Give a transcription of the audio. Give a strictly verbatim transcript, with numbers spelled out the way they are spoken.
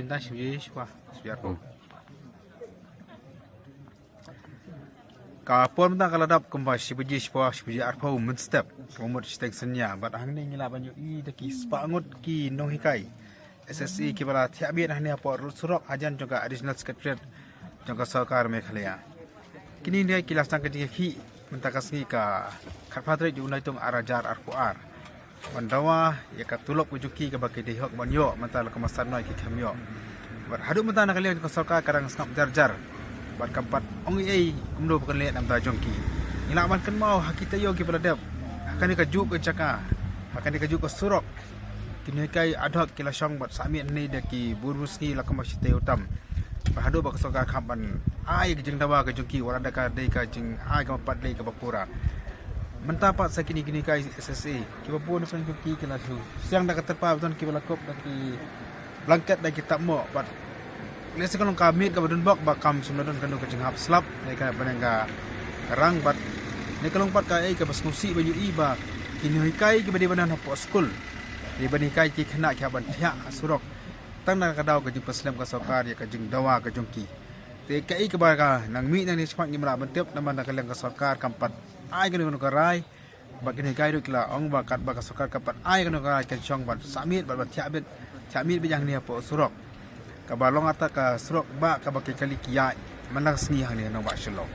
Dang shi baje shiphew, shiphew arphew. Ka por mynta ka la dap kumba shi baje shiphew, shi baje arphew mynstep. Ka mut shiteng synñia bad hangne ngi lah ban ïohi da ki spah ngut ki nonghikai S S A kiba la thiah miet hangne hapoh surok hajan jong ka Additional Secretariat jong ka sorkar Meghalaya. Kine ki la sdang ka jingïakhih mynta ka sngi ka khatphra tarik jong u Naitung ar hajar arphew ar. Ban dawa ïa ka tulop ka jong ki kaba ki dei hok ban ïoh, mynta la ka master noi ki khlem ïoh. Bad haduh mynta na ka liang jong ka sorkar ka dang sngap jar jar. Bad kam pat ong ei ei kumno ba kan leh na ka bynta jong ki. Ngi lah ban kynmaw ha ki taïew kiba la dep, ha kane ka juk ka jaka, ha kane ka juk ka surok, ki nonghikai ad hoc ki la shong bad sah miet hangne da ki bun bun sngi la kumba shi taïew tam. Bad haduh ba ka sorkar kam pat ai ka jingdawa ka jong ki, wat la da ka dei ka jingai kaba pat dei kaba pura. Mynta pat sa kine ki nonghikai S S A kiba bun na pdeng jong ki ki la shu siang da ka tyrpal, ba don kiba la kup da ki blanket da ki tap mohh bad lehse ka long ka miet kaba donbok ba kam shym la don kano ka jinghap slap na ka bneng ka rang. Bad ne ka long pat kaei kaba sngewsih ban ïohi ba ki nonghikai kiba dei ban don hapoh skul, dei ban hikai ki khynnah ki hap ban thiah ha surok tang na ka daw ka jingpynslem ka sorkar ïa ka jingdawa ka jong ki. Te kaei kaba ka nang mih nangne shakhmat ngim lah ban tip namar na ka liang ka sorkar kam pat ai kano kano ka rai. Bad ki nonghikai ruh ki la ong ba katba ka sorkar kam pat ai kano ka rai kan shong ban sah miet bad ban thiah miet, thiah miet beit hangne hapoh surok. Kaba long kata ka surok ba kaba ki kali ki ïaid man la ka sngi hangne ha nongbah Shillong.